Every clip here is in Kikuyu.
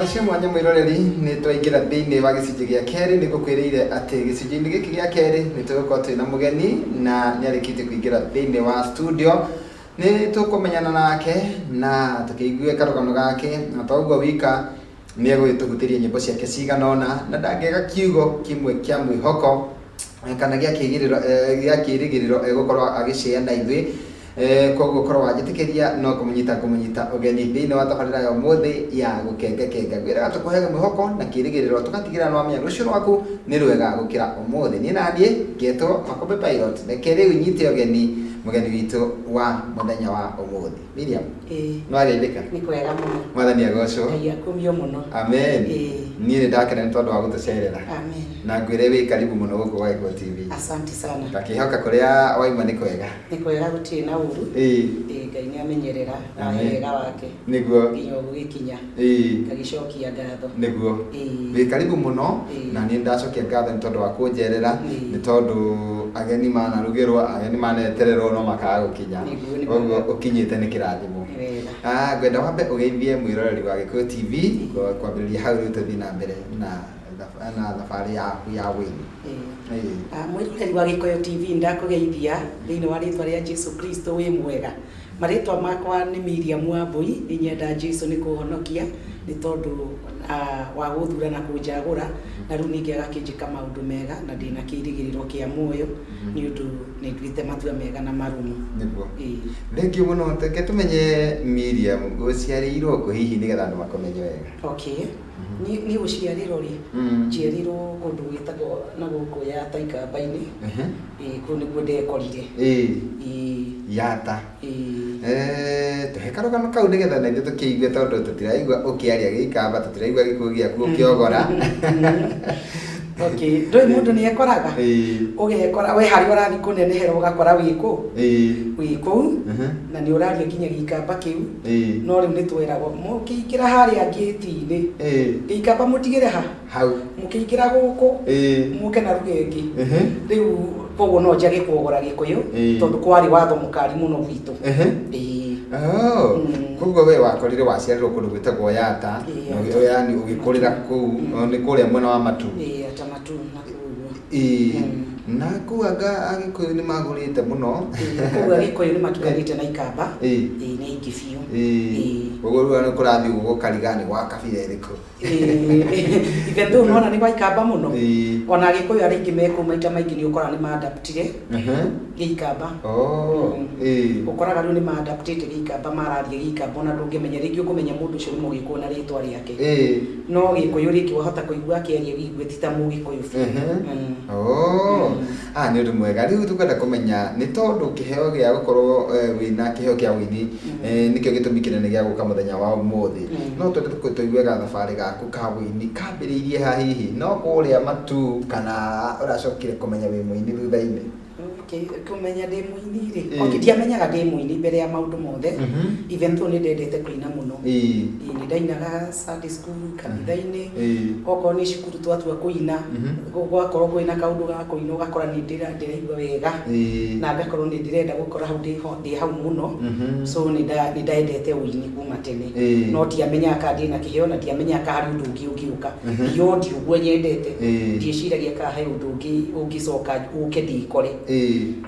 Cia mwanya mwĩroreri, nĩ twaingĩra thĩinĩ wa gĩcunjĩ gĩa kerĩ. Nĩ ngũkwĩrĩire atĩ gĩcunjĩ-inĩ gĩkĩ gĩa kerĩ nĩ tũgũkorwo twĩna mũgeni na nĩ arĩkĩtie kũingĩra thĩinĩ wa studio. Nĩ tũkũmenyana nake na tũkĩigue karũgano gake, na to ũguo wika, nĩ egũgĩtũhutĩria nyĩmbo ciake cigana ũna, na ndangĩaga kiugo kĩmwe kĩa mwĩhoko kana gĩa kĩgĩrĩro, gĩa kĩrĩgĩrĩro egũkorwo agĩcĩa na ithuĩ. Koguo korwo wanjĩtĩkĩria, no kũmũnyita ngũmũnyita ũgeni thĩinĩ wa tabarĩra ya ũmũthĩ ya Gũkengakenga. Ngwĩraga tũkũheaga mwĩhoko na kĩrĩgĩrĩro, tũgatigĩrĩra nĩ wamenya rũciũ rwaku nĩ rwega gũkĩra ũmũthĩ. Niĩ naniĩ ngetwo Makũmbĩ Pilot. Reke rĩu nyite ũgeni mũgeni witũ wa mũthenya wa ũmũthĩ, Miriam. Ĩĩ. Nĩ wageithĩka? Nĩ kwega mũno. Mwathani agocwo. Ngai akumio mũno. Amen. Ĩĩ. Niĩ nĩ ndakena nĩ tondũ wa gũtũcerera. Amen. Na ngwĩre wĩ karibu mũno gũkũ gwa Gĩkũyũ TV. Asante sana. Ngakĩhoka kũrĩa waima nĩ kwega. Nĩ kwega, gũtirĩ na ũru. Ĩĩ, Ngai nĩ amenyerera na Amen. wega wake. Nginya ũgũgĩkinya. Ngagĩcokia ngatho. Ĩĩ. Wĩ karibu mũno. Ĩĩ. Na nĩ ndacokia ngatho nĩ tondũ wa kũnjerera, nĩ tondũ ageni manarugĩrwo, ageni manetererwo, no makaga gũkinya. Nĩguo, nĩ Koguo mwega. ũkinyĩte nĩ kĩrathimo. Nĩ wega. Ah, ngwenda wambe ũgeithie mwĩroreri wa Gĩkũyũ TV kwambĩrĩria hau, rĩu tũthiĩ na mbere na thabarĩ yaku ya wĩini. Ĩĩ. Ĩĩ. Ah, mwĩroreri wa Gĩkũyũ TV, ndakũgeithia thĩinĩ wa rĩtwa rĩa Jesu Kristo. Wĩ mwega? Marĩtwa makwa nĩ Miriam Wambui. Nĩ nyenda Jesu nĩ kũhonokia nĩ tondũ wa gũthura na kũnjagũra, na rĩu ningĩ agakĩnjĩka maũndũ mega, na ndĩna kĩrĩgĩrĩro kĩa muoyo nĩ ũndũ nĩ nduĩte matua mega na marũmu. Ĩĩ. Thank you mũno. Reke tũmenye, Miriam, ũciarĩirwo kũ hihi, nĩgetha andũ makũmenye wega? Okay, niĩ gũciarĩrwo rĩ, njiarirwo kũndũ gwĩtagwo na gũkũ Yata, Ikamba-inĩ. Ĩĩ, kũu nĩkuo ndekorire. Ĩĩ. Yata. Ĩĩ. Tũhe karũgano kau nĩgetha na ithuĩ tũkĩigue, tondũ tũtiraigua ũkĩaria Gĩikamba, tũtiraigua Gĩkũyũ gĩaku ũkĩogora. Okay, ndũĩ mũndũ nĩ ekoraga, ũgekora we harĩa ũrathiĩ kũnenehera, ũgakora wĩ kũ, wĩ kũu, na nĩ ũraria nginya Gĩikamba kĩu. No rĩu nĩ tweragwo mũkĩingĩra harĩa ngĩti-inĩ, Gĩikamba mũtigĩre ha hau, mũkĩingĩra gũkũ, mũke na ruga ĩngĩ. Rĩu koguo no njage kuogora Gĩkũyũ, tondũ kwarĩ watho mũkari mũno gwitũ. Ĩĩ. Oh, koguo we wakorire waciarĩrwo kũndũ gwĩtagwo Yata, Ĩĩ, na Yata. Yani ũgĩkũrĩra kũu, nĩ kũrĩa mwena wa Matu. Ĩĩ, Yata Matu na kũu ũguo. Na kũu anga Agĩkũyũ nĩ magũrĩte mũno. Ĩĩ, kũu Agĩkũyũ nĩ matukanĩte na Ikamba. Ĩĩ, nĩ aingĩ biũ. Ĩĩ. Koguo rĩu nĩ kũrathiĩ ũguo gũkariga nĩ gwa kabira ĩrĩkũ. Ĩĩ, even though nona nĩ gwa Ikamba mũno, ona Agĩkũyũ arĩa aingĩ me kũu, maita maingĩ nĩ ũkoraga nĩ maadaptire Gĩikamba. Ũkoraga rĩu nĩ maadaptĩte Gĩikamba, mararia Gĩikamba, ona ndũngĩmenya. Rĩngĩ ũkũmenya mũndũ ũcio nĩ Mũgĩkũyũ na rĩtwa rĩake, no Gĩkũyũ rĩngĩ wahota kũigua akĩaria wĩigue ti ta Mũgĩkũyũ biũ. Oh. Ah, nĩ ũndũ mwega. Rĩu tũkwenda kũmenya, nĩ tondũ kĩheo gĩa gũkorwo wĩna kĩheo kĩa ũini, nĩkĩo gĩtũmi kĩnene gĩa gũka mũthenya wa ũmũthĩ. No twende tũigue gathabarĩ gaku ka ũini kambĩrĩirie ha hihi, no kũrĩa Matu, kana ũracokire kũmenya wĩ mũini thutha-inĩ? Okay, kũmenya ndĩ mũini rĩ, okay, ndiamenyaga ndĩ mũini mbere ya maũndũ mothe, even though nĩ ndendete kũina mũno. Ĩĩ, nĩ ndainaga Sunday school, kanitha-inĩ, okorwo nĩ cukuru twatua kũina, gwakorwo kwĩna kaũndũ ga kũina, ũgakora nĩ ndĩraigua wega, na ngakorwo nĩ ndĩrenda gũkora hau, ndĩ hau mũno. So nĩ ndendete ũini kuma tene, no ndiamenyaga kana ndĩna kĩheo, na ndiamenyaga kana harĩ ũndũ ũngĩ ũngĩũka beyond ũguo nyendete. Ndiĩciragia kana he ũndũ ũngĩ ũngĩcoka ũke ndĩkore.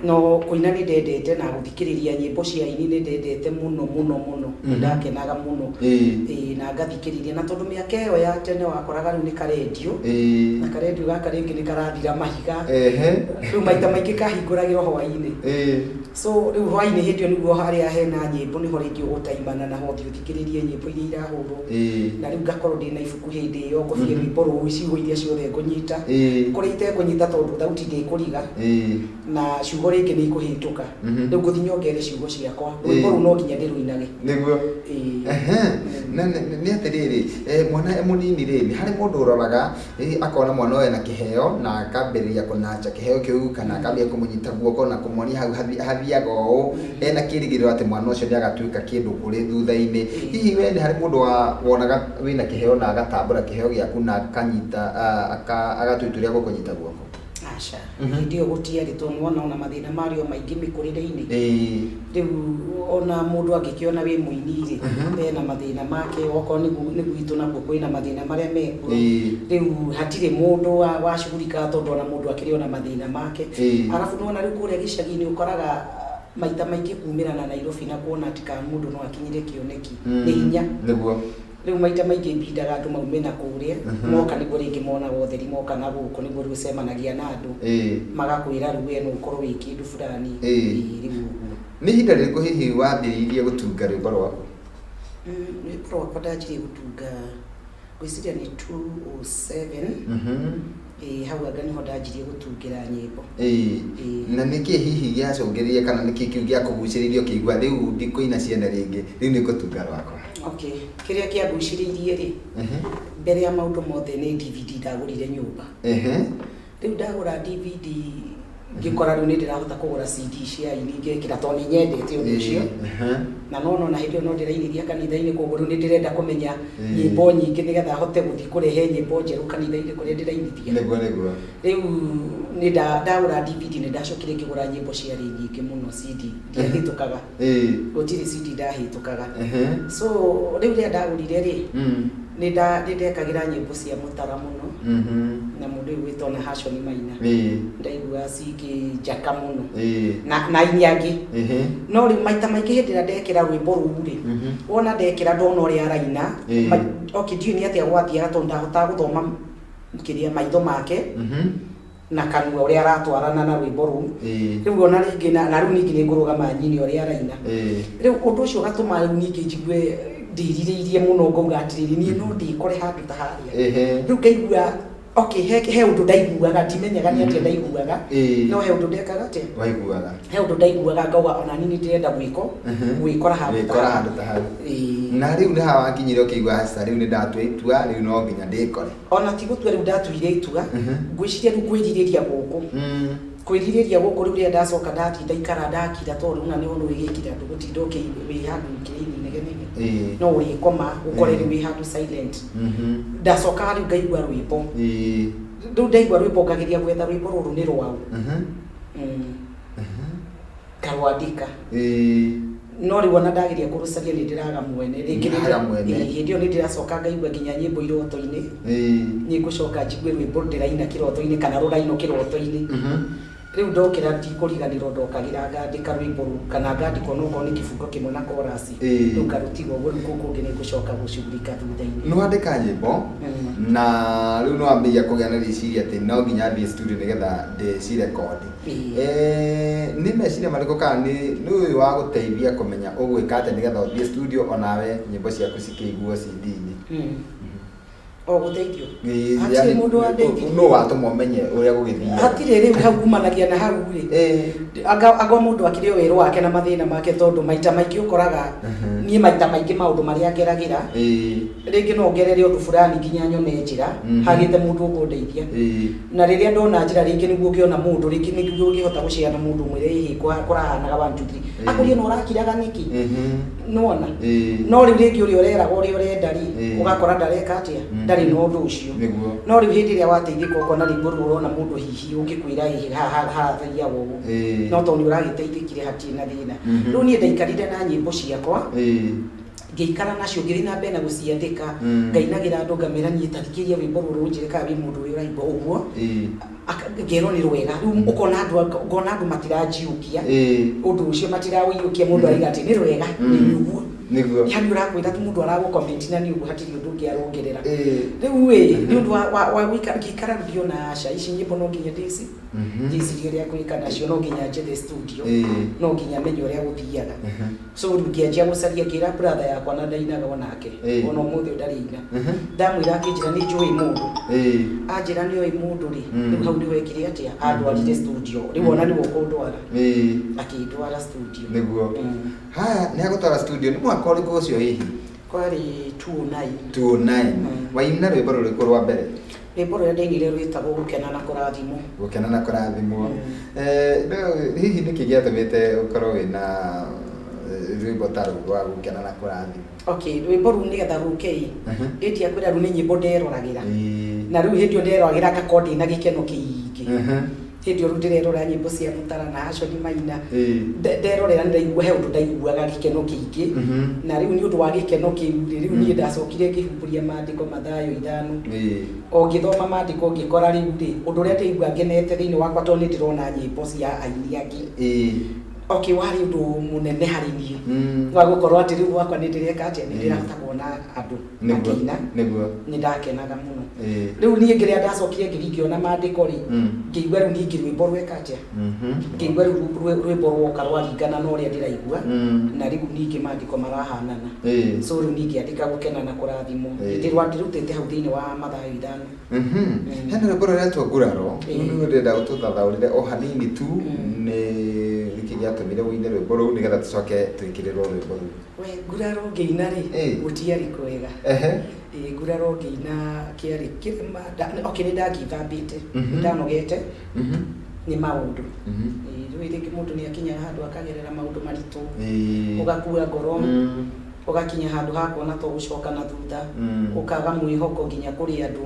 No kũina nĩ ndendete, na gũthikĩrĩria nyĩmbo cia aini nĩ ndendete mũno mũno mũno. Nĩ ndakenaga mũno. Ĩĩ, na ngathikĩrĩria, na tondũ mĩaka ĩyo ya tene wakoraga rĩu nĩ karendio, na karendio gaka rĩngĩ nĩ karathira mahiga. Rĩu maita maingĩ kahingũragĩrwo hwaĩ-inĩ. So rĩu hwaĩ-inĩ hĩndĩ ĩyo nĩguo harĩa hena nyĩmbo, nĩho rĩngĩ ũgũtaimana naho ũthiĩ ũthikĩrĩrie nyĩmbo iria irahũrwo. Na rĩu ngakorwo ndĩna ibuku hĩndĩ ĩyo, ngũbie rwĩmbo rũu, ciugo iria ciothe ngũnyita, kũrĩa itekũnyita, tondũ thauti ndĩkũriga, na ciugo rĩngĩ nĩ ikũhĩtũka. Rĩu ngũthiĩ nyongere ciugo ciakwa. Rwĩmbo rũu no nginya ndĩrũinage. Ĩĩ. Ehe. Na nĩ atĩrĩrĩ, mwana e mũnini rĩ, nĩ harĩ mũndũ ũroraga, akona mwana ũyũ ena kĩheo, na akambĩrĩria kũnanja kĩheo kĩu, kana akambĩrĩria kũmũnyita guoko na kũmuonia hau hathiaga ũũ, ena kĩrĩgĩrĩro atĩ mwana ũcio nĩ agatuĩka kĩndũ kũrĩ thutha-inĩ. Hihi we nĩ harĩ mũndũ wa wonaga wĩna kĩheo na agatambũra kĩheo gĩaku na akanyita, agatua itua rĩa gũkũnyita guoko? Aca. Aca. Hĩndĩ ĩyo gũtiarĩ, tondũ nĩwona ona mathĩna marĩ o maingĩ mĩkũrĩre-inĩ. Rĩu ona mũndũ angĩkĩona wĩ mũini rĩ, hena mathĩna make, okorwo nĩ gwitũ nakuo kwĩna mathĩna marĩa mekuo. Rĩu hatirĩ mũndũ wacugurikaga, tondũ ona mũndũ akĩrĩ ona mathĩna make. Arabu nĩwona rĩu kũrĩa gĩcagi-inĩ ũkoraga maita maingĩ kumĩra na Nairobi na kuona atĩ kana mũndũ no akinyĩre kĩoneki nĩ hinya. Nĩguo. Rĩu maita maingĩ mbindaga andũ maume na kũrĩa, moka nĩguo rĩngĩ monaga ũtheri, moka na gũkũ nĩguo rĩu ũcemanagia na andũ, magakwĩra rĩu we no ũkorwo wĩ kĩndũ fulani. Rĩu ũguo. Nĩ ihinda rĩrĩkũ hihi wambĩrĩirie gũtunga rwĩmbo rwaku? Rwĩmbo rwakwa ndanjirie gũtunga ngwĩciria nĩ 207. Ĩĩ, hau anga nĩho ndanjirie gũtungĩra nyĩmbo. Na nĩkĩ hihi gĩacũngĩrĩirie, kana nĩkĩ kĩu gĩakũgucĩrĩirie ũkĩigua rĩu ndikũina ciene rĩngĩ, rĩu nĩ ngũtunga rwakwa? Okay, kĩrĩa kĩangucĩrĩirie rĩ, mbere ya maũndũ mothe nĩ DVD ndagũrire nyũmba. Rĩu ndagũra DVD ngĩkora rĩu nĩ ndĩrahota kũgũra CD cia aini ngekĩra, tondũ nĩ nyendete ũndũ ũcio. Na no nona hĩndĩ ĩyo no ndĩrainithia kanitha-inĩ, koguo rĩu nĩ ndĩrenda kũmenya nyĩmbo nyingĩ nĩgetha hote gũthiĩ kũrehe nyĩmbo njerũ kanitha-inĩ kũrĩa ndĩrainithia. Nĩguo, nĩguo. Rĩu nĩ ndagũra DVD, nĩ ndacokire ngĩgũra nyĩmbo ciarĩ nyingĩ mũno CD, ndiahĩtũkaga. Gũtirĩ CD ndahĩtũkaga. So rĩu rĩrĩa ndagũrire rĩ, nĩ ndekagĩra nyĩmbo cia mũtara mũno, na mũndũ ũyũ gwĩtwo na Hashoni Maina. Ndaiguaga cikĩnjaka mũno, na aini angĩ. No rĩu maita maingĩ hĩndĩ ĩrĩa ndekĩra rwĩmbo rũu rĩ, wona ndekĩra ndona ũrĩa araina, okay, ndiũĩ nĩ atĩa gwathiaga, tondũ ndahotaga gũthoma kĩrĩa maitho make na kanua ũrĩa aratwarana na rwĩmbo rũu. Rĩu ona rĩngĩ na rĩu ningĩ nĩ ngũrũgama nyine ũrĩa araina. Rĩu ũndũ ũcio ũgatũma rĩu ningĩ njigue ndĩrirĩirie mũno, ngauga atĩrĩrĩ, niĩ no ndĩkore handũ ta harĩa. Rĩu ngaigua okay, he ũndũ ndaiguaga, ndimenyaga nĩ atĩa ndaiguaga, no he ũndũ ndekaga atĩa, Waiguaga. He ũndũ ndaiguaga ngauga ona niĩ nĩ ndĩrenda gwĩkora handũ ta Gwĩkora hau. Handũ ta hau. Na rĩu nĩ haha wakinyire ũkĩigua aca, rĩu nĩ ndatua itua, rĩu no nginya ndĩkore? Ona ti gũtua rĩu ndatuire itua, ngwĩciria rĩu kwĩrirĩria gũkũ, kwĩrirĩria gũkũ rĩu rĩrĩa ndacoka ndathiĩ ndaikara ndakira, tondũ rĩu na nĩ ũndũ wĩgĩkira ndũgũtinda wĩ handũ kĩrĩini inegene, no ũrĩkoma ũkore rĩu wĩ handũ silent. Ndacokaga rĩu ngaigua rwĩmbo. Rĩu ndaigua rwĩmbo ngageria gwetha rwĩmbo rũrũ nĩ rwaũ. Ngarwandĩka. No rĩu ona ndageria kũrũcaria nĩ ndĩraga mwene rĩngĩ. Nĩũraga mwene. Ĩĩ, hĩndĩ ĩyo nĩ ndĩracoka ngaigua nginya nyĩmbo iroto-inĩ. Nĩ ngũcoka njigue rwĩmbo ndĩraina kĩroto-inĩ kana rũrainwo kĩroto-inĩ. Rĩu ndokĩra ndikũriganĩrwo, ndokagĩra ngandĩka rwĩmbo rũu kana ngandĩka onokorwo nĩ kĩbungo kĩmwe na chorus. Rĩu ngarũtiga ũguo, rĩu kũu kũngĩ nĩ ngũcoka gũcugurika thutha-inĩ. Nĩ wandĩka nyĩmbo, na rĩu nĩ wambĩrĩria kũgĩa na rĩciria atĩ no nginya thiĩ studio nĩgetha ndĩcirekondi. Nĩ meciria marĩkũ kana nĩ ũyũ wa gũteithia kũmenya ũgwĩka atĩa nĩgetha ũthiĩ studio onawe nyĩmbo ciaku cikĩiguo CD-inĩ? O gũteithio. Hatirĩ Yani, mũndũ wandeithirie. Nũ watũma ũmenye ũrĩa gũgĩthiaga? Hatirĩ. Rĩu hau kumanagia na hau rĩ, anga mũndũ akĩrĩ o wĩra wake na mathĩna make, tondũ maita maingĩ ũkoraga niĩ maita maingĩ maũndũ marĩa ngeragĩra, rĩngĩ no ngerere ũndũ fulani nginya nyone njĩra, hagĩte mũndũ ũkũndeithia. Na rĩrĩa ndona njĩra rĩngĩ nĩguo ngĩona mũndũ, rĩngĩ nĩguo ũngĩhota gũcea na mũndũ ũmwĩre ĩhĩ kũrahanaga 1 2 3, akũrie no ũrakiraga nĩkĩ, nĩwona? No rĩu rĩngĩ ũrĩa ũreraga ũrĩa ũrenda rĩ, ũgakora ndareka atĩa, ndarĩ na ũndũ ũcio. No rĩu hĩndĩ ĩrĩa wateithĩka ũkona rĩngĩ rĩu ũrona mũndũ hihi ũngĩkwĩra ĩhĩ haha harathiagwo ũũ, no tondũ nĩ ũragĩteithĩkire hatirĩ na thĩna. Rĩu niĩ ndaikarire na nyĩmbo ciakwa, ngĩikara nacio, ngĩthiĩ na mbere na gũciandĩka, ngainagĩra andũ, ngamera niĩ ta thikĩrĩria rwĩmbo rũrũ ũnjĩre kana wĩ mũndũ ũrĩa ũraigua ũguo. Ngerwo nĩ rwega. Rĩu ũkona andũ, ngona andũ matiranjiũkia ũndũ ũcio, matiraũiyũkia, mũndũ arauga atĩ nĩ rwega, nĩ ũguo. Yani ũrakwĩra tu mũndũ aragũ-comment na nĩ ũguo, hatirĩ ũndũ ũngĩ arongerera. Rĩu ĩ nĩ ũndũ wa gũikara, ngĩikara rĩu ngĩona aca, ici nyĩmbo no nginya ndĩcirie ũrĩa ngwĩka nacio, no nginya njethe studio, no nginya menye ũrĩa gũthiaga. So rĩu ngĩanjia gũcaria, ngĩra brother yakwa na ndainaga onake, ona ũmũthĩ ũyũ ndarĩ ina. Ndamwĩra akĩnjĩra nĩ njũĩ mũndũ. Anjĩra nĩ oĩ mũndũ rĩ, rĩu hau nĩho ekire atĩa, andwarire studio. Rĩu ona nĩwe ũkũndwara, akĩndwara studio. Nĩguo. Haya, nĩ agũtwara studio nĩ mwaka ũrĩkũ ũcio hihi? Kwarĩ 209. 209. Waina rwĩmbo rũrĩkũ rwa mbere? Rwĩmbo rũrĩa ndainire rwĩtagwo Gũkena na Kũrathimwo. Gũkena na Kũrathimwo. No hihi nĩkĩ gĩatũmĩte ũkorwo wĩna rwĩmbo ta rũu rwa Gũkena na Kũrathimwo? Okay, rwĩmbo rũu nĩgetha rũke ĩ, ĩndiakwĩra rĩu nĩ nyĩmbo nderoragĩra, na rĩu hĩndĩ ĩyo nderoragĩra ngakorwo ndĩna gĩkeno kĩingĩ. Hĩndĩ ĩyo rĩu ndĩrerora nyĩmbo cia Mũtara na Hashoni Maina. Nderorera nĩndaigua he ũndũ ndaiguaga gĩkeno kĩingĩ. Na rĩu nĩ ũndũ wa gĩkeno kĩu rĩ, rĩu niĩ ndacokire ngĩhumbũria maandĩko Mathayo 5. O ngĩthoma maandĩko ngĩkora rĩu rĩ, ũndũ ũrĩa ndĩraigua ngenete thĩinĩ wakwa tondũ nĩ ndĩrona nyĩmbo cia aini angĩ. Okay, warĩ ũndũ mũnene harĩ niĩ. Wa gũkorwo atĩ rĩu gwakwa nĩ ndĩreka atĩa, nĩ ndĩrahota kuona andũ makĩina. Nĩ ndakenaga mũno. Rĩu niĩ ngĩrĩa ndacokire ngĩthiĩ ngĩona maandĩko rĩ, ngĩigua rĩu ningĩ rwĩmbo rweka atĩa, ngĩigua rĩu rwĩmbo rwoka rwaringana na ũrĩa ndĩraigua, na rĩu ningĩ maandĩko marahanana. So rĩu niĩ ngĩandĩka gũkena na kũrathimwo. Ndĩrutĩte hau thĩinĩ wa Mathayo 5. Hena rwĩmbo rũretwo Nguraro. Rũu nĩruo ndĩrenda ũtũthathaũrĩre o hanini tu, nĩ nĩkĩ gĩatũmire ũine rwĩmbo rũu nĩgetha tũcoke twĩkĩrĩrwo rwĩmbo rũu. We nguraro ngĩina rĩ, gũtiarĩ kwega. Nguraro ngĩina kĩarĩ kĩrĩma, okay, nĩ ndangithambĩte, ndanogete nĩ maũndũ. Rĩu rĩngĩ mũndũ nĩ akinyaga handũ akagerera maũndũ maritũ, ũgakua ngoro, ũgakinya handũ ha kuona to gũcoka na thutha, ũkaga mwĩhoko nginya kũrĩ andũ.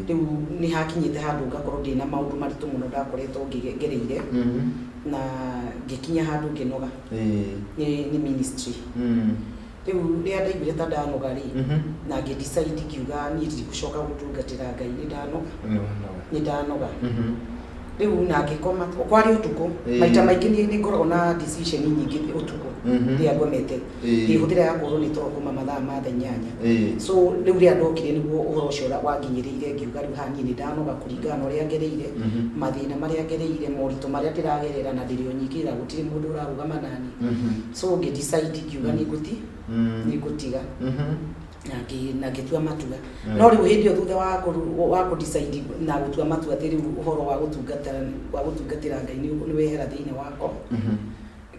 Rĩu nĩ hakinyĩte handũ ngakorwo ndĩna maũndũ maritũ mũno ndakoretwo ngereire, na ngĩkinya handũ ngĩnoga nĩ ministry. Rĩu rĩrĩa ndaiguire ta ndanoga rĩ, na ngĩ decide ngiuga niĩ ndigũcoka gũtungatĩra Ngai, nĩ ndanoga. Nĩ ndanoga. Rĩu na ngĩkoma kwarĩ ũtukũ, maita maingĩ nĩ ngoragwo na decision nyingĩ ũtukũ rĩrĩa ngomete. Ndĩhũthĩra ya kũrwo nĩ toro kuma mathaa ma thaa 8. So rĩu rĩrĩa ndokire nĩguo ũhoro ũcio wanginyĩrĩire, ngiuga rĩu haha niĩ nĩ ndanoga kũringana na ũrĩa ngereire, mathĩna marĩa ngereire, moritũ marĩa ndĩragerera, na ndĩrĩ o nyiki na gũtirĩ mũndũ ũrarũgama nani. So ngĩ decide ngiuga nĩ ngũtiga. Na ngĩtua matua. No rĩu hĩndĩ ĩyo thutha wa kũ decide na gũtua matua atĩ rĩu ũhoro wa gũtungatĩra Ngai nĩ wehera thĩinĩ wakwa.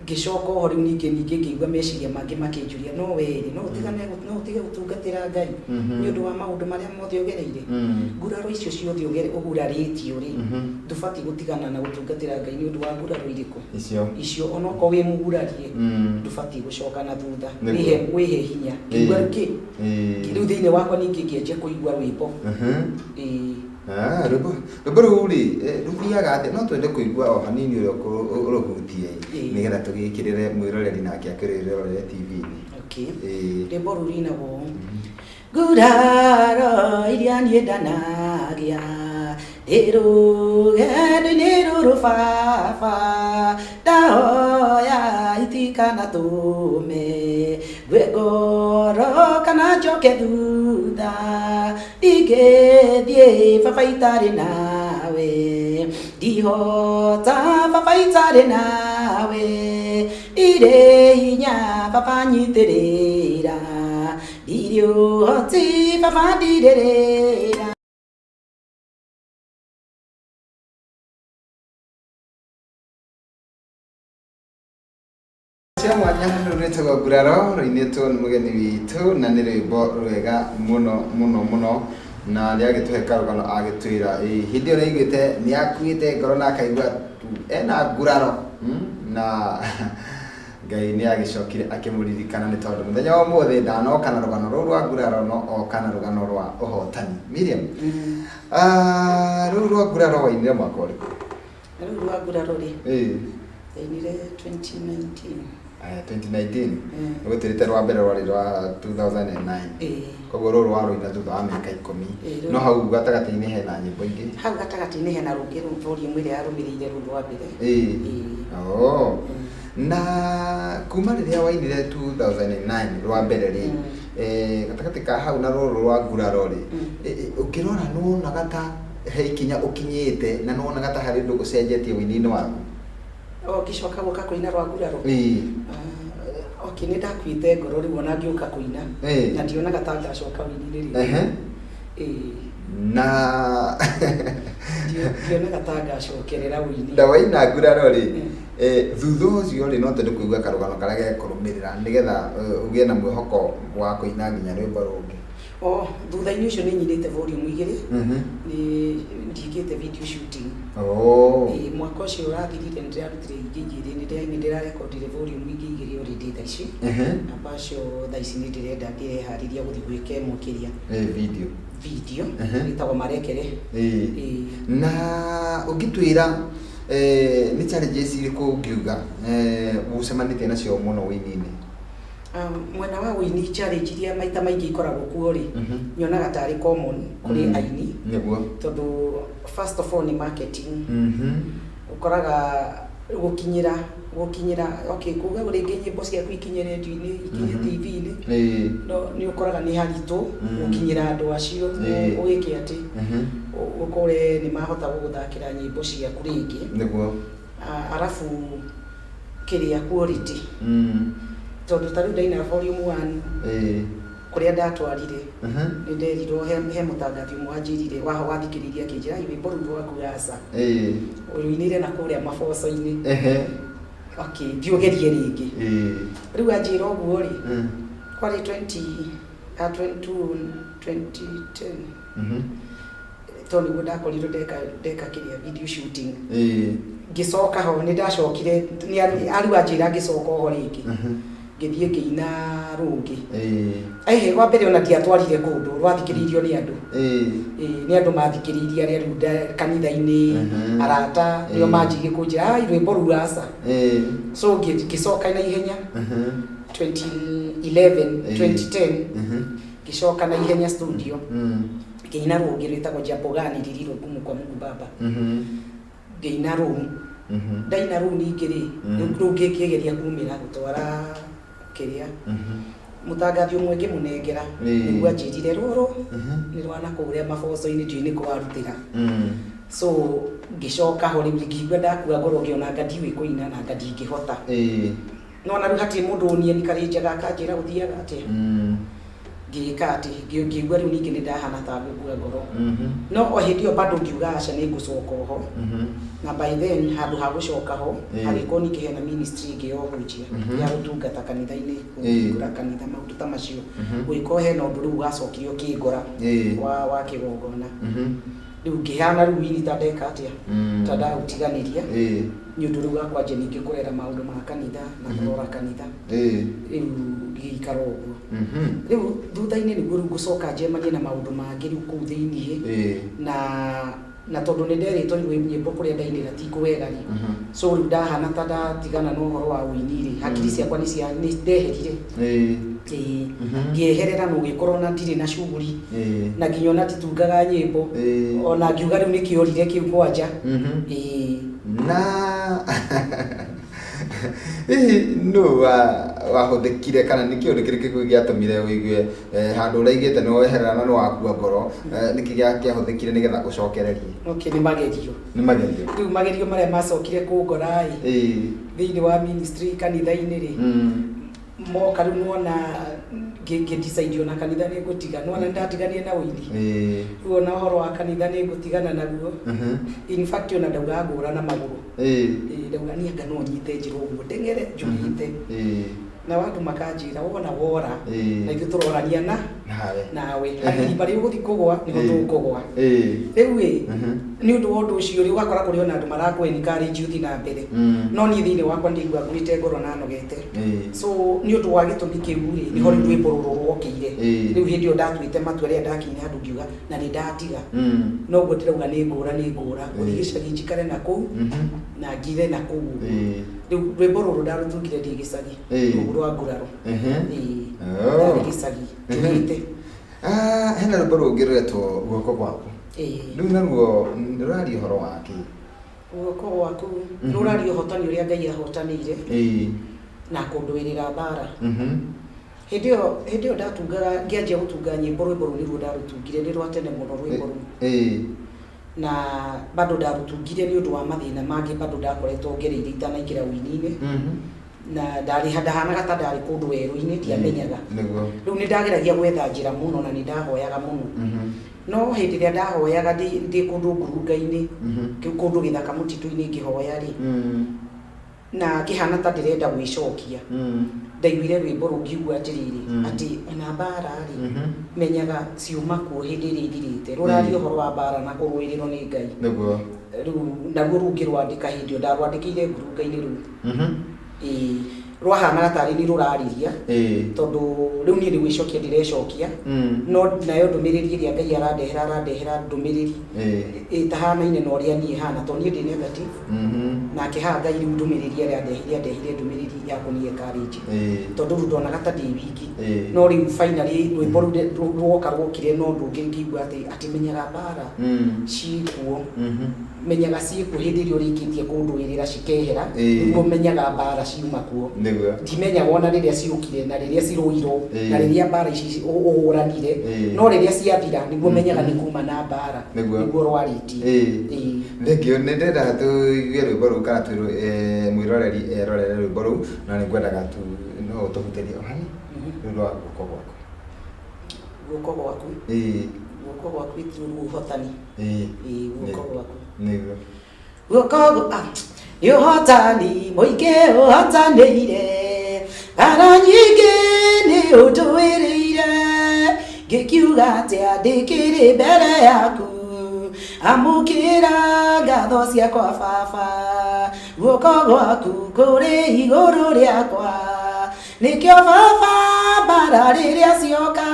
Ngĩcoka oho rĩu ningĩ ngĩigua meciria mangĩ makĩnjũria, no we rĩ, no ũtigane, no ũtige gũtungatĩra Ngai nĩ ũndũ wa maũndũ marĩa mothe ũgereire. Nguraro icio ciothe ũgurarĩtio rĩ, ndũbatiĩ gũtigana na gũtungatĩra Ngai nĩ ũndũ wa nguraro irĩkũ? Icio onokorwo wĩ mũgurarie, ndũbatiĩ gũcoka na thutha. Wĩhe hinya. Ngĩigua rĩu kĩ? Rĩu thĩinĩ wakwa ningĩ ngĩanjia kũigua rwĩmbo. Rwĩmbo rũu rĩ, rũthiaga atĩa? No twende kũigua o hanini ũrĩa ũrũhutie, nĩgetha tũgĩkĩrĩre mwĩroreri nake akĩrĩrorere TV-inĩ. Rwĩmbo rũu rũinagwo ũũ. Nguraro iria niĩ ndanagĩa, ndĩ rũgendo-inĩ rũrũ baba, ndahoya itikanatũme ngue ngoro kana njoke thutha, ndingĩthiĩ baba itarĩ nawe, ndihota baba itarĩ nawe, ndirĩ hinya baba nyitĩrĩra, ndirĩ ũhoti baba ndirĩrĩra. Cia mwanya rũu rwĩtagwo Nguraro, rũinĩtwo nĩ mũgeni witũ na nĩ rwĩmbo rwega mũno mũno mũno, na nĩagĩtũhe karũgano agĩtwĩra hĩndĩ ĩyo nĩaiguĩte nĩakuĩte ngoro na akaigua ena nguraro, na Ngai nĩagĩcokire akĩmũririkana nĩ tondũ mũthenya wa ũmũthĩ ndanoka na rũgano rũu rwa nguraro no oka na rũgano rwa ũhotani. Miriam, rũu rwa nguraro wainire mwaka ũrĩkũ? Rũu rwa nguraro rĩ, ndainire 2019. 2019. Ũgĩtĩrĩte rwa mbere rwarĩ rwa 2009. Koguo rũrũ warũina thutha wa mĩaka 10. No hau gatagatĩ-inĩ hena nyĩmbo ingĩ? Hau gatagatĩ-inĩ hena rũngĩ rũu volume ĩrĩa yarũmĩrĩire rũu rwa mbere. Na kuma rĩrĩa wainire 2009 rwa mbere rĩ, gatagatĩ ka hau na rũrũ rwa nguraro rĩ, ũkĩrora nĩwonaga ta he ikinya ũkinyĩte na nĩwonaga ta harĩ ũndũ ũcenjetie ũini-inĩ waku? Ngĩcoka gũka kũina rwa nguraro? Okay, nĩ ndakuĩte ngoro rĩu ona ngĩũka kũina. Na ndionaga ta ngacoka ũini-inĩ rĩngĩ. Na ndionaga ta ngacokerera ũini. Na waina nguraro rĩ, thutha ũcio rĩ, no twende kũigua karũgano karĩa gekũrũmĩrĩra nĩgetha ũgĩe na mwĩhoko wa kũina nginya rwĩmbo rũngĩ. Thutha-inĩ ũcio nĩ nyinĩte volume 2, nĩ ndikĩte video shooting. Mwaka ũcio ũrathirire nĩ ndĩrarutire ingĩ 2, nĩ ndĩrarekondire volume ingĩ 2 already thaa ici. Na pacio thaa ici nĩ ndĩrenda ndĩreharĩria gũthiĩ gwĩka ĩmwe kĩrĩa. Video. Video, ĩtagwo Marekere. Na ũngĩtwĩra Nĩ challenges irĩkũ ũngiuga ũcemanĩtie nacio mũno ũini-inĩ? Mwena wa ũini, challenge iria maita maingĩ ikoragwo kuo rĩ, nyonaga tarĩ common kũrĩ aini, tondũ first of all nĩ marketing. Ũkoraga gũkinyĩra okay, kuga rĩngĩ nyĩmbo ciaku ikinye redio-inĩ, ikinye TV-inĩ, no nĩ ũkoraga nĩ haritũ gũkinyĩra andũ acio, ũgĩke atĩ ũkore nĩ mahota gũgũthakĩra nyĩmbo ciaku rĩngĩ. Arabu kĩrĩa, quality, tondũ ta rĩu ndaina volume 1, kũrĩa ndatwarire, nĩ nderirwo he mũtangathi ũmwe wanjĩrire wathikĩrĩirie akĩnjĩra, "Ai, rwĩmbo rũu rwaku aca, ũrũinĩire na kũrĩa maboco-inĩ." Okay, thiĩ ũgerie rĩngĩ. Rĩu anjĩra ũguo rĩ, kwarĩ 20 ah, 22 2010, tondũ nĩguo ndakorirwo ndeka kĩrĩa, video shooting. Ngĩcoka ho, nĩ ndacokire, nĩ arĩu anjĩra ngĩcoka oho rĩngĩ, ngĩthiĩ ngĩina rũngĩ. Ehe, rwa mbere ona ndiatwarire kũndũ, rwathikĩrĩirio nĩ andũ. Ĩĩ, nĩ andũ mathikĩrĩirie arĩa rĩu kanitha-inĩ, arata nĩo manjirie kũnjĩra, "Ai, rwĩmbo rũu aca." So ngĩcoka na ihenya 2011, 2010, ngĩcoka na ihenya studio, ngĩina rũngĩ rwĩtagwo Jambo Gani Lililo Gumu kwa Mungu Baba. Ngĩina rũu. Ndaina rũu ningĩ rĩ, rũu ngĩgeria kumĩra gũtwara kĩrĩa, mũtangathi ũmwe ngĩmũnengera, nĩguo anjĩrire rũrũ nĩ rwa na kũrĩa maboco-inĩ, ndiũĩ nĩ kũ warutĩra. So ngĩcoka ho rĩu, ngĩigua ndakua ngoro, ngĩona anga ndiũĩ kũina na anga ndingĩhota. No na rĩu hatirĩ mũndũ ũnienikarinjaga akanjĩra gũthiaga atĩa. Ngĩka atĩ ngĩigua rĩu ningĩ nĩ ndahana ta ngũkua ngoro, no o hĩndĩ ĩyo bado ngiuga aca, nĩ ngũcoka oho. Na by then handũ ha gũcoka ho, hagĩkorwo ningĩ hena ministry ĩngĩ ya ũhunjia, ya gũtungata kanitha-inĩ, kũhingũra kanitha, maũndũ ta macio. Gũgĩkorwo hena ũndũ rĩu wacokire ũkĩngora wa kĩgongona. Rĩu ngĩhana rĩu wini ta ndeka atĩa, ta ndaũtiganĩria, nĩ ũndũ rĩu wakwanjia ningĩ kũrera maũndũ ma kanitha na kũrora kanitha. Rĩu ngĩikara ũguo. Rĩu thutha-inĩ nĩguo rĩu ngũcoka njemanie na maũndũ mangĩ rĩu kũu thĩiniĩ, na tondũ nĩ nderĩtwo rĩu nyĩmbo kũrĩa ndainĩra ti kwega rĩ, so rĩu ndahana ta ndatigana na ũhoro wa ũini rĩ, hakiri ciakwa nĩ cia nĩ ndeherire. Ĩĩ. Ngĩeherera na ũgĩkorwo na ndirĩ na shughuli, na nginya ona nditungaga nyĩmbo, ona ngiuga rĩu nĩ kĩorire kĩu kwanja. Ĩĩ. Na hihi nũ wahũthĩkire kana nĩ kĩũndũ kĩrĩkũ gĩatũmire ũigue handũ ũraigĩte nĩ weherera na nĩ wakua ngoro, nĩkĩ kĩahũthĩkire nĩgetha ũcokererie? Okay, nĩ magerio. Nĩ magerio. Rĩu magerio marĩa macokire kũngora ĩ, thĩinĩ wa ministry kanitha-inĩ rĩ, moka rĩu nĩwona ngĩ decide ona kanitha nĩ ngũtiga, nĩwona nĩ ndatiganire na ũini. Rĩu ona ũhoro wa kanitha nĩ ngũtigana naguo. In fact ona ndauga ngũra na magũrũ. Ĩĩ, ndauga niĩ anga no nyite njĩra ũguo ndeng'ere njũrĩte, na andũ makanjĩra wona wora, na ithuĩ tũrorania na nawe. Nawe irima rĩu ũgũthiĩ kũgwa nĩho tũkũgwa. Rĩu ĩ, nĩ ũndũ wa ũndũ ũcio rĩ, ũgakora kũrĩ ona andũ marakũ encourage ũthiĩ na mbere, no niĩ thĩinĩ wakwa ndĩigua nguĩte ngoro na nogete. So nĩ ũndũ wa gĩtũmi kĩu rĩ, nĩho rĩu rwĩmbo rũrũ rwokĩire. Rĩu hĩndĩ ĩyo ndatuĩte matua, rĩrĩa ndakinya handũ ngiuga na nĩ ndatiga, noguo ndĩrauga nĩ ngũra, nĩ ngũra gũthiĩ gĩcagi njikare na kũu na ngire na kũu ũguo. Rĩu rwĩmbo rũrũ ndarũtungire ndĩ gĩcagi, rũu rwa nguraro. Ĩĩ. Oh. Ndarĩ gĩcagi njũrĩte. Ah, hena rwĩmbo rũngĩ rũretwo Guoko Gwaku. Rĩu naruo rũraria ũhoro wa kĩ? Guoko Gwaku rũraria ũhotani ũrĩa Ngai ahotanĩire na kũndũĩrĩra mbara. Hĩndĩ ĩyo ndatungaga, ngĩanjia gũtunga nyĩmbo, rwĩmbo rũu nĩruo ndarũtungire. Nĩ rwa tene mũno rwĩmbo rũu, na bado ndarũtungire nĩ ũndũ wa mathĩna mangĩ bado ndakoretwo ngereire itanaingĩra ũini-inĩ, na ndarĩ ndahanaga ta ndarĩ kũndũ werũ-inĩ, ndiamenyaga. Rĩu nĩ ndageragia gwetha njĩra mũno na nĩ ndahoyaga mũno, no hĩndĩ ĩrĩa ndahoyaga ndĩ kũndũ ngurunga-inĩ, kũndũ gĩthaka mũtitũ-inĩ ngĩhoya rĩ, na ngĩhana ta ndĩrenda gwĩcokia, ndaiguire rwĩmbo rũu ngiugua atĩrĩrĩ, atĩ ona mbara rĩ, menyaga ciuma kuo hĩndĩ ĩrĩa ithirĩte. Rũraria ũhoro wa mbara na kũrũĩrĩrwo nĩ Ngai. Rĩu naruo rũngĩ rwandĩka hĩndĩ ĩyo ndarwandĩkĩire ngurunga-inĩ rũu. Ĩĩ, Rwahanaga tarĩ ni rũrarĩria tondũ rĩu niĩ nĩ gwĩcokia ndĩrecokia, no nayo ndũmĩrĩri ĩrĩa Ngai arandehera arandehera ndũmĩrĩri ĩtahanaine na ũrĩa niĩ hana, tondũ niĩ ndĩ negative. Nake haha Ngai rĩu ndũmĩrĩri ĩrĩa andehire andehire ndũmĩrĩri ya kũni encourage, tondũ rĩu ndonaga ta ndĩ wiki. No rĩu finally rwĩmbo rũu rwoka rwokire no ũndũ ũngĩ, ngĩigua atĩ menyaga mbara ciĩkuo, menyaga ciĩkuo hĩndĩ ĩrĩa ũrĩkĩtie kũndũĩrĩra cikehera, nĩguo menyaga mbara ciuma kuo. Ndimenyaga ona rĩrĩa ciũkire na rĩrĩa cirũirwo na rĩrĩa mbara ici ũhũranire, no rĩrĩa ciathira nĩguo menyaga nĩ kuma na mbara, nĩguo rwarĩtie. Thengiũ, nĩ ndĩrendaga tũigue rwĩmbo rũu kana mwĩroreri erorere rwĩmbo rũu, na nĩ ngwendaga tu no ũtũhutĩrie o hani rũu rwa guoko gwaku. Guoko gwaku? Guoko gwaku ĩtirĩ rĩu ũhotani. Ĩĩ, guoko gwaku. Nĩguo. Guoko nĩ ũhotani mũingĩ ũhotanĩire, mbara nyingĩ nĩ ũndũĩrĩire, ngĩkiuga atĩa ndĩkĩrĩ mbere yaku, amũkĩra ngatho ciakwa baba, guoko gwaku kũrĩ igũrũ rĩakwa, nĩkĩo baba mbara rĩrĩa cioka,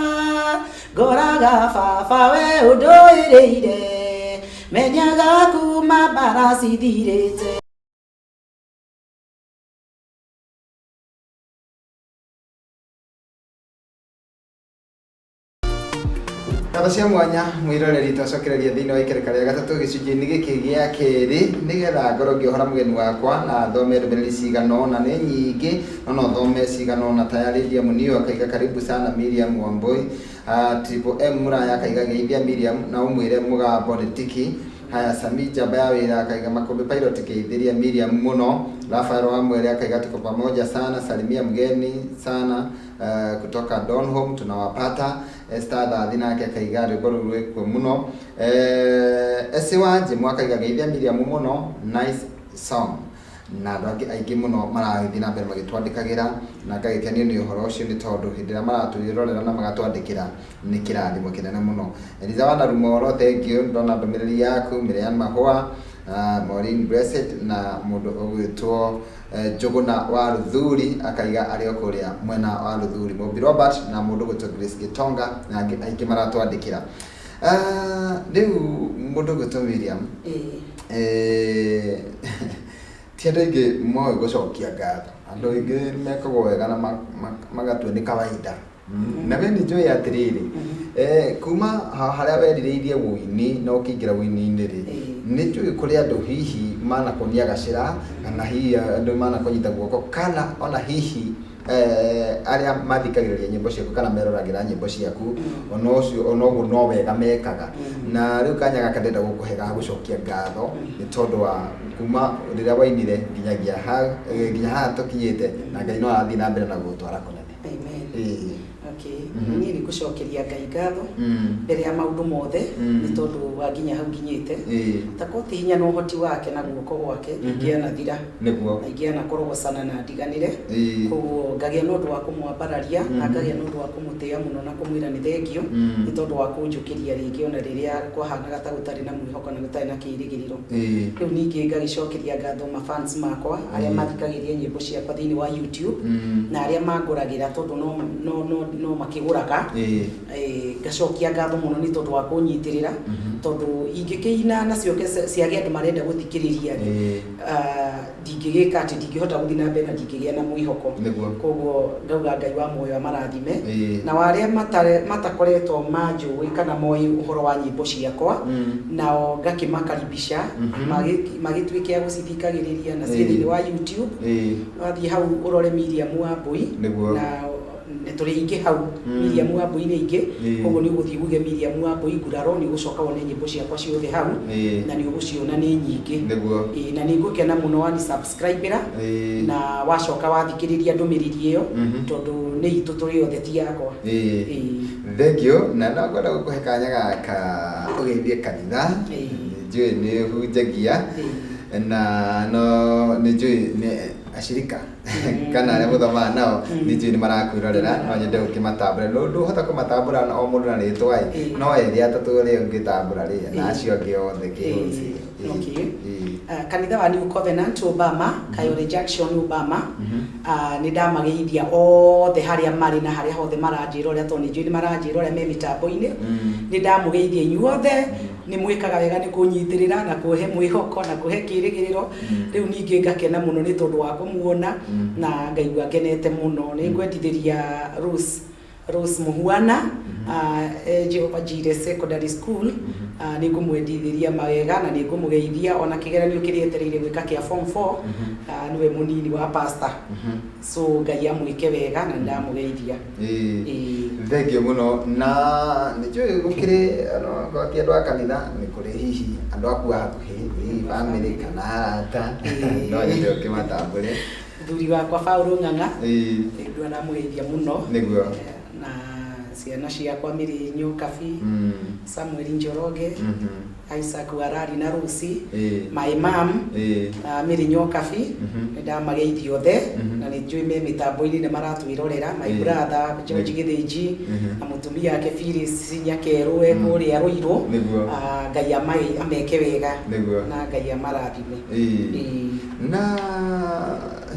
ngoraga baba we ũndũĩrĩire, menyaga kuma mbara cithirĩte. Ngatho cia mwanya mwĩroreri, twacokereria thĩinĩ wa ikereka rĩa gatatũ gĩcunjĩ-inĩ gĩkĩ gĩa kerĩ, nĩgetha ngorwo ngĩohora mũgeni wakwa na thome ndũmĩrĩri cigana ũna, nĩ nyingĩ no no thome cigana ũna. Ta ya Lydia Munio akaiga karibu sana Miriam Wambui. Triple M Muraya akaiga geithia Miriam na ũmwĩre mũgambo nĩ tiki. Haya, Sami Njamba ya wĩra akaiga Makũmbĩ Pilot geithĩria Miriam mũno. Rafael Wamwere akaiga tuko pamoja sana, salimia mgeni sana kutoka Donholm tunawapata. Esther Thathi nake akaiga rwĩmbo rũu rwĩkuo mũno. Esi wa Njimũ akaiga geithia Miriam mũno, nice song. Na andũ angĩ aingĩ mũno maragĩthiĩ na mbere magĩtwandĩkagĩra, na ngagĩkenio nĩ ũhoro ũcio, nĩ tondũ hĩndĩ ĩrĩa maratwĩrorera na magatwandĩkĩra nĩ kĩrathimo kĩnene mũno. Eliza wa Narumoro, thank you, ndona ndũmĩrĩri yaku. Miriam Mahũa, Maureen Blessed na mũndũ ũgwĩtwo Njũgũna wa Ruthuri akaiga arĩ o kũrĩa mwena wa Ruthuri, Mũmbi Robert na mũndũ ũgwĩtwo Grace Gĩtonga na angĩ aingĩ maratwandĩkĩra. Rĩu mũndũ ũgwĩtwo Miriam, ti andũ aingĩ moĩ gũcokia ngatho, andũ aingĩ mekagwo wega na magatua nĩ kawaida. Na we nĩ njũĩ atĩrĩrĩ, kuma harĩa werirĩirie wũini na ũkĩingĩra wũini-inĩ rĩ, nĩ njũĩ kũrĩ andũ hihi manakuonia gacĩra, kana hihi andũ manakũnyita guoko, kana ona hihi arĩa mathikagĩrĩria nyĩmbo ciaku kana meroragĩra nyĩmbo ciaku, ona ũcio ona ũguo no wega mekaga. Na rĩu kanya gaka ndĩrenda gũkũhe ga gũcokia ngatho nĩ tondũ wa kuma rĩrĩa wainire nginyagia nginya haha tũkinyĩte, na Ngai no arathiĩ na mbere na gũgũtwara kũnene. Amen. Okay. Niĩ nĩ ngũcokeria Ngai ngatho mbere ya maũndũ mothe, nĩ tondũ wa nginya hau nginyĩte. Ta ti hinya na ũhoti wake na guoko gwake, ingĩanathira na ingĩanakorogocana na ndiganĩre. Koguo ngagĩa na ũndũ wa kũmwambararia na ngagĩa na ũndũ wa kũmũtĩĩa mũno na kũmwĩra nĩ thengio nĩ tondũ wa kũnjũkĩria rĩngĩ ona rĩrĩa kwahanaga ta gũtarĩ na mwĩhoko na gũtarĩ na kĩĩrĩgĩrĩro. Rĩu ningĩ ngagĩcokeria ngatho mafans makwa arĩa mathikagĩrĩria nyĩmbo ciakwa thĩinĩ wa YouTube na arĩa mangũragĩra, tondũ no makĩgũraga. Ngacokia ngatho mũno nĩ tondũ wa kũnyitĩrĩra, tondũ ingĩkĩina na ciũke ciage andũ marenda gũthikĩrĩria rĩ, ndingĩgĩka atĩ ndingĩhota gũthiĩ na mbere na ndingĩgĩa na mwĩhoko. Koguo ngauga Ngai wa muoyo amarathime. Na arĩa matakoretwo manjũĩ kana moĩ ũhoro wa nyĩmbo ciakwa, nao ngakĩmakaribisha magĩtuĩke a gũcithikagĩrĩria na ciĩ thĩinĩ wa YouTube. Wathiĩ hau ũrore Miriam Wambui, na nĩ tũrĩ aingĩ hau. Miriam Wambui nĩ aingĩ, koguo nĩ ũgũthiĩ uge Miriam Wambui nguraro, nĩ ũgũcoka wone nyĩmbo ciakwa ciothe hau na nĩ ũgũciona nĩ nyingĩ. Na nĩ ngũkena mũno wani subscribe na wacoka wathikĩrĩria ndũmĩrĩri ĩyo, tondũ nĩ itũ tũrĩ othe, ti yakwa. Thank you, na no ngwenda gũkũhe kanya gaka ũgeithie kanitha. Njũĩ nĩ ũhunjagia na no nĩ njũĩ nĩ acirika kana arĩa mũthomaga nao, nĩ njũĩ nĩ marakwĩrorera, no nyende gũkĩmatambũra. No ndũhota kũmatambũra o mũndũ na rĩtwa ĩ, no erĩ atatũ ũrĩa ũngĩtambũra rĩ, na acio angĩ othe kĩhũci. Kanitha wa New Covenant Obama, Kayole Junction Obama. Nĩ ndamageithia othe harĩa marĩ na harĩa hothe maranjĩra ũrĩa, tondũ nĩ njũĩ nĩ maranjĩra ũrĩa me mĩtambo-inĩ. Nĩ ndamũgeithia inyuothe, nĩ mwĩkaga wega nĩ kũnyitĩrĩra na kũhe mwĩhoko na kũhe kĩrĩgĩrĩro. Rĩu ningĩ ngakena mũno nĩ tondũ wa kũmuona na ngaigua ngenete mũno. Nĩ ngwendithĩria Rose, Rose Muhuana, Jehovah Jireh Secondary School. Nĩ ngũmwendithĩria mawega na nĩ ngũmũgeithia ona kĩgeranio kĩrĩa etereire gwĩka kĩa form 4. Nĩwe mũnini wa pastor, so Ngai amwĩke wega na nĩ ndamũgeithia. Ĩĩ. Thengiũ mũno, na nĩ njũĩ gũkĩrĩ onokorwo ti andũ a kanitha, nĩ kũrĩ hihi andũ aku a hakuhĩ, hihi bamĩrĩ kana arata, no nyende ũkĩmatambũre. Mũthuri wakwa Paul Ng'ang'a, ndua ndamũgeithia mũno. Na ciana ciakwa Mĩrĩ Nyokabi, Samuel Njoroge, Isaac Warari na Lucy, my mom, Mĩrĩ Nyokabi, nĩ ndamageithia othe na nĩ njũĩ me mĩtambo-inĩ nĩ maratwĩrorera. My brother George Gĩthĩnji na mũtumia wake Phyllis Nyakerũ e kũrĩa Rũirũ. Ngai ameke wega na Ngai amarathime. Na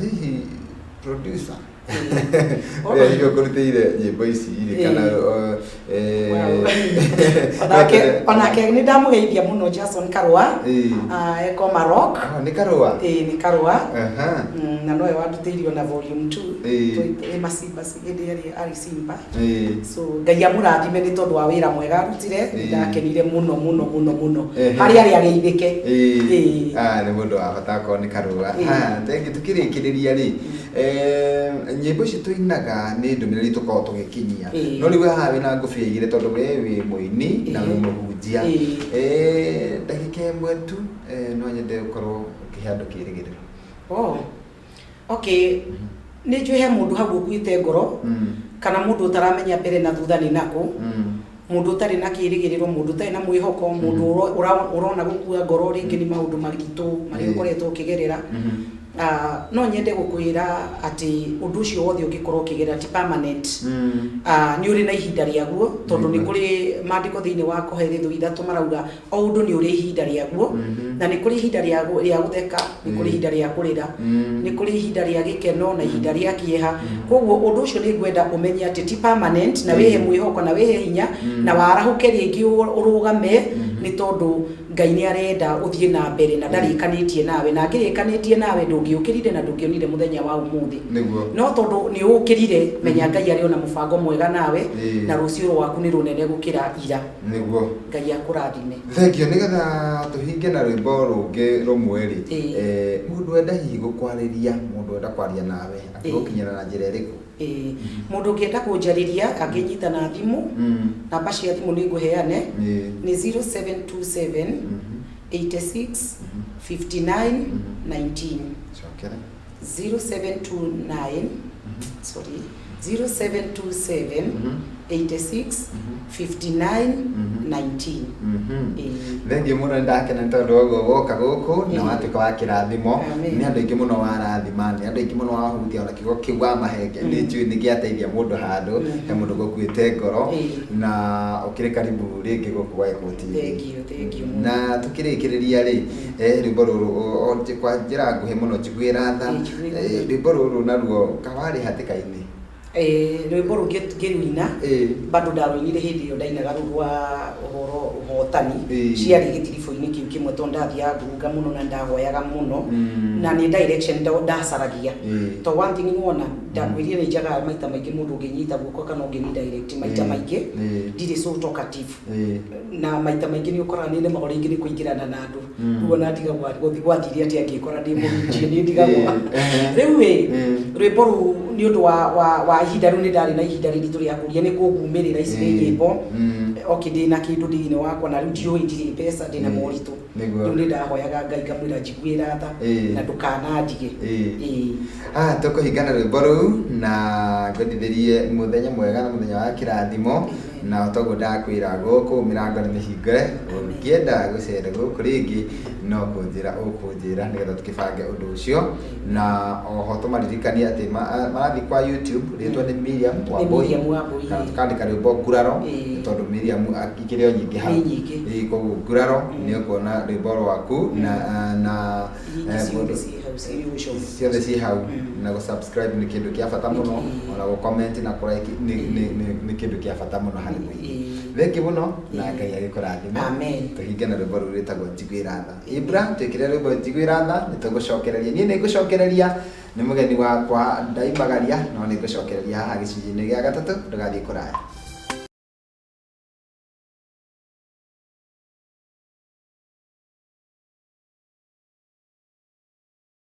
hihi producer ũrĩa hihi ũkũrutĩire nyĩmbo ici rĩ, kana Onake nĩ ndamũgeithia mũno, Jason Karũa, eko Maroc. Ah, nĩ Karũa? Ĩĩ, nĩ Karũa. Na nowe wandutĩirio na volume 2. Twĩ Masimba hĩndĩ ĩrĩa arĩ Simba. So Ngai amũrathime nĩ tondũ wa wĩra mwega arutire. Ndakenire mũno mũno mũno mũno. Harĩa arĩ ageithĩke. Ah, nĩ mũndũ wa bata akorwo nĩ Karũa. Ah, thengiũ. Tukĩrĩkĩrĩria rĩ, nyĩmbo ici tũinaga nĩ ndũmĩrĩri tũkoragwo tũgĩkinyia, no rĩu haha wĩna ngũbia igĩrĩ tondũ we wĩ mũini na wĩ mũhunjia. Ndagĩka ĩmwe tu, no nyende ũkorwo ũkĩhe andũ kĩrĩgĩrĩro. Oh. Okay, nĩ njũĩ he mũndũ hau ũkuĩte ngoro kana mũndũ ũtaramenya mbere na thutha nĩ nakũ, mũndũ ũtarĩ na kĩrĩgĩrĩro, mũndũ ũtarĩ na mwĩhoko, mũndũ ũrona gũkua ngoro rĩngĩ nĩ maũndũ maritũ marĩa ũkoretwo ũkĩgerera. No nyende gũkwĩra atĩ ũndũ ũcio wothe ũngĩkorwo ũkĩgerera ti permanent. Nĩ ũrĩ na ihinda rĩaguo, tondũ nĩ kũrĩ maandĩko thĩinĩ wa Koheletho 3 marauga o ũndũ nĩ ũrĩ ihinda rĩaguo, na nĩ kũrĩ ihinda rĩa gũtheka, nĩ kũrĩ ihinda rĩa kũrĩra, nĩ kũrĩ ihinda rĩa gĩkeno na ihinda rĩa kĩeha. Koguo ũndũ ũcio nĩ ngwenda ũmenye atĩ ti permanent, na wĩhe mwĩhoko na wĩhe hinya na warahũke rĩngĩ ũrũgame, nĩ tondũ Ngai nĩ arenda ũthiĩ na mbere na ndarĩkanĩtie nawe, na angĩrĩkanĩtie nawe ndũngĩũkĩrire na ndũngĩonire mũthenya wa ũmũthĩ. No tondũ nĩ ũkĩrire, menya Ngai arĩ ona mũbango mwega nawe na rũciũ rwaku nĩ rũnene gũkĩra ira. Ngai akũrathime. Thengio. Nĩgetha tũhinge na rwĩmbo rũngĩ rũmwe rĩ, mũndũ enda hihi gũkwarĩria, mũndũ enda kwaria nawe, angĩgũkinyĩra na njĩra ĩrĩkũ? Ĩĩ. Mũndũ ũngĩenda kũnjarĩria angĩnyita na thimũ, namba cia thimũ nĩ ngũheane, nĩ 0727 86 59 19. Cokera. 0729, sorry, 0727 86 59 19. Ĩĩ. Thengiũ mũno, nĩ ndakena nĩ tondũ wa ũguo woka gũkũ na watuĩka wa kĩrathimo. Amen. Nĩ andũ aingĩ mũno warathima, nĩ andũ aingĩ mũno wahutia, ona kiugo kĩu wamahenge nĩ njũĩ nĩ gĩateithia mũndũ handũ he mũndũ gũkuĩte ngoro. Na ũkĩrĩ karibu rĩngĩ gũkũ gwa Gĩkũyũ TV. Thengiũ, thengiũ mũno. Na tukĩrĩkĩrĩria rĩ, rwĩmbo rũrũ kwa njĩra nguhĩ mũno, njiguĩra tha. Ĩĩ, njiguĩra tha. Rwĩmbo rũrũ naruo kawarĩ hatĩka-inĩ? Rwĩmbo rũu ngĩruina, bado ndarũinire hĩndĩ ĩyo ndainaga rũu rwa ũhoro ũhotani. Ciarĩ gĩtiribũ-inĩ kĩu kĩmwe, tondũ ndathiaga ngurunga mũno na ndahoyaga mũno na nĩ direction ndacaragia. To one thing nĩwona ndakwĩrire nĩ njagaga maita maingĩ mũndũ ũngĩnyita guoko kana ũngĩni direct maita maingĩ. Ndirĩ so talkative, na maita maingĩ nĩ ũkoraga nĩ nemagwo rĩngĩ nĩ kũingĩrana na andũ. Rĩu ona ndigagwo gũthiĩ gwathire atĩa ngĩkora ndĩ mũhunjia, nĩ ndigagwo. Rĩu ĩ, rwĩmbo rũu nĩ ũndũ wa ihinda rĩu nĩ ndarĩ na ihinda rĩritũ rĩa kũria nĩ kũngumĩrĩra ici nĩ nyĩmbo. Okay, ndĩna kĩndũ thĩinĩ wakwa na rĩu ndiũĩ, ndirĩ mbeca, ndĩna moritũ. Rĩu nĩ ndahoyaga Ngai ngamwĩra njiguĩra tha na ndũkanandige. Ĩĩ. Ah, tũkũhingana rwĩmbo rũu na ngwendithĩrie mũthenya mwega na mũthenya wa kĩrathimo, na toguo ndakwĩra gũkũ mĩrango nĩ mĩhingũre, ũngĩenda gũcera gũkũ rĩngĩ. No kũnjĩra ũkũnjĩra nĩgetha tũkĩbange ũndũ ũcio. Na oho tũmaririkanie atĩ marathiĩ kwa YouTube, rĩtwa nĩ Miriam Nĩ Wambui. Miriam Wambui. Kana tũkandĩka rwĩmbo Nguraro, nĩ tondũ Miriam ikĩrĩ o nyingĩ hau. Nĩ nyingĩ. Ĩĩ, koguo Nguraro nĩ ũkuona rwĩmbo rwaku na na Nyingĩ ciothe ciĩ hau, ciĩ gũcoka. Ciothe ciĩ hau. Na gũ subscribe nĩ kĩndũ kĩa bata mũno, ona gũ comment na kũ like nĩ kĩndũ kĩa bata mũno harĩ mũingĩ. Thengiũ mũno na Ngai agĩkũrathime. Amen. Tũhinge na rwĩmbo rũu rwĩtagwo Njiguĩra Tha. Ibra, twĩkĩre rwĩmbo Njiguĩra Tha, nĩ tũgũcokereria. Niĩ nĩ ngũcokereria, nĩ mũgeni wakwa ndaimagaria, no nĩ ngũcokereria haha gĩcunjĩ-inĩ gĩa gatatũ, ndũgathiĩ kũraya.